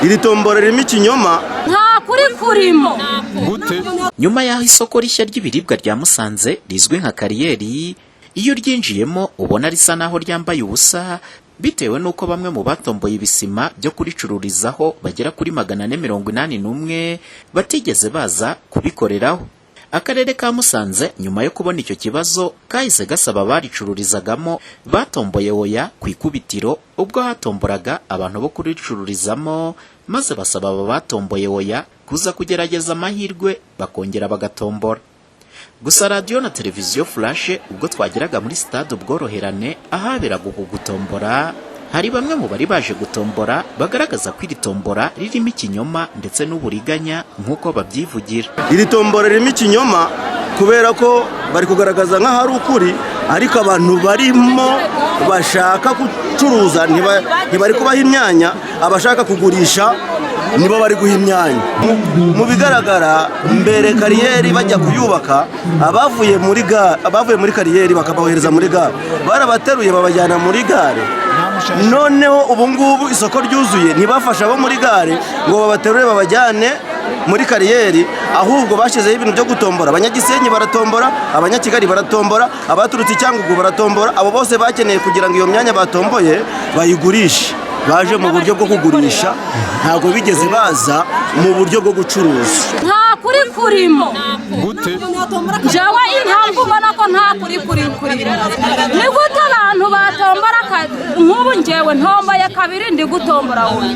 Iri tombora ririmo ikinyoma. Nta kuri kurimo. Gute? Nyuma y'aho isoko rishya ry'ibiribwa rya Musanze rizwi nka Kariyeri, iyo uryinjiyemo ubona risa naho ryambaye ubusa, bitewe n'uko bamwe mu batomboye ibisima byo kuricururizaho bagera kuri 481 batigeze baza kubikoreraho. Akarere ka Musanze, nyuma yo kubona icyo kibazo, kahise gasaba abaricururizagamo batomboye oya ku ikubitiro ubwo hatomboraga abantu bo kuricururizamo, maze basaba aba batomboye oya kuza kugerageza amahirwe bakongera bagatombora. Gusa Radiyo na Televiziyo Flash, ubwo twageraga muri Sitade Ubworoherane ahaberaga uku gutombora, hari bamwe mu bari baje gutombora bagaragaza ko iri tombora ririmo ikinyoma ndetse n'uburiganya, nk'uko babyivugira. Iri tombora ririmo ikinyoma kubera ko bari kugaragaza nk'aho ari ukuri, ariko abantu barimo bashaka gucuruza ntibari kubaha imyanya, abashaka kugurisha nibo bari guha imyanya. Mu bigaragara, mbere kariyeri bajya kuyubaka, abavuye muri kariyeri bakabohereza muri gare, barabateruye babajyana muri gare. Noneho ubu ngubu isoko ryuzuye, ntibafashe abo muri gare ngo babaterure babajyane muri kariyeri, ahubwo bashyizeho ibintu byo gutombora. Abanyagisenyi baratombora, Abanyakigali baratombora, abaturutse i Cyangugu baratombora. Abo bose bakeneye kugira ngo iyo myanya batomboye bayigurishe. Baje mu buryo bwo kugurisha, ntabwo bigeze baza mu buryo bwo gucuruza. Nta kuri kurimo. Gute? Njyewe impamvu ubona ko nta kuri kuri kurimo, ni gute abantu batombora? Nk'ubu njyewe ntomboye kabiri, ndi gutombora we,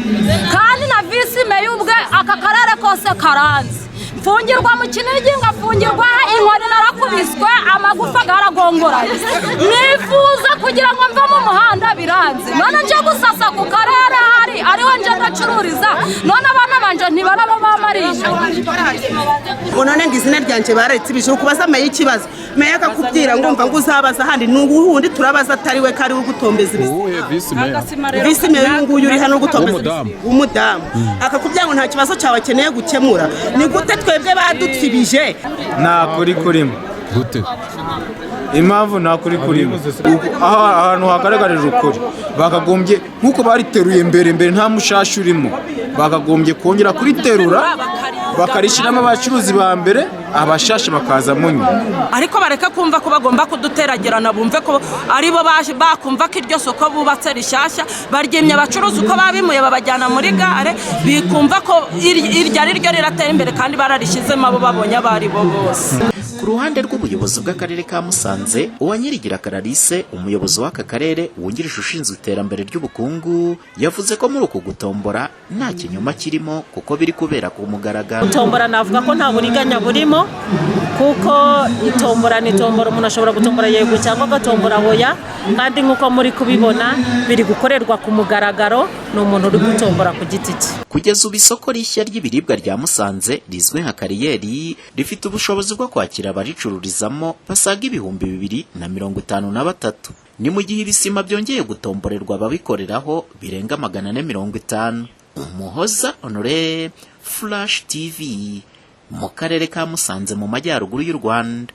kandi na visi meya ubwe aka karere kose karanze. Mfungirwa mu Kinigi, ngafungirwa inkoni, narakubiswe, amagufa garagongoranye. Nifuza kugira ngo mve mu muhanda, biranze. None nje gusasa ku karere hari ariho nje ndacururiza, none abana banje ntibaraba bamariye. Ngo none ngo izina ryanjye bararitsibije. Ukubaza meya ikibazo, meya akakubwira ngo umva, ngo uzabaza ahandi. Ni uwundi turabaza atari we ko ari we ugutombeza ibisima? Uwuhe visi meya? Visi meya uyu nguyu uri hano ugutombeza. W'umudamu. W'umudamu. Akakubwira ngo nta kibazo cyawe akeneye gukemura. Ni gute twebwe badutsibije? Nta kuri kurimo. Gute? Impamvu nta kuri kurimo, aho ahantu hagaragarira ukuri, bakagombye nk'uko bariteruye mbere mbere nta mushashi urimo, bakagombye kongera kuriterura bakarishyiramo abacuruzi ba mbere, abashashi bakazamo nyuma. Ariko bareke kumva ko bagomba kuduteragerana, bumve ko aribo baje, bakumva ko iryo soko bubatse rishyashya baryimye abacuruzi uko babimuye babajyana muri gare, bikumva ko iryo ari ryo riratera imbere kandi bararishyizemo abo babonye abo ari bo bose. Ku ruhande rw'ubuyobozi bw'akarere ka Musanze, Uwanyirigira Clarisse, umuyobozi w'aka karere wungirije ushinzwe iterambere ry'ubukungu, yavuze ko muri uku gutombora nta kinyoma kirimo kuko biri kubera ku mugaragaro. Tombora navuga ko nta buriganya burimo, kuko itombora ni tombora. Umuntu ashobora gutombora yego cyangwa agatombora oya, kandi nk'uko muri kubibona biri gukorerwa ku mugaragaro, ni umuntu uri gutombora ku giti cye. Kugeza ubu isoko rishya ry'ibiribwa rya Musanze rizwi nka Kariyeri rifite ubushobozi bwo kwakira abaricururizamo basaga 2053, ni mu gihe ibisima byongeye gutomborerwa ababikoreraho birenga 450. Umuhoza Honore, Flash TV, mu karere ka Musanze mu majyaruguru y'u Rwanda.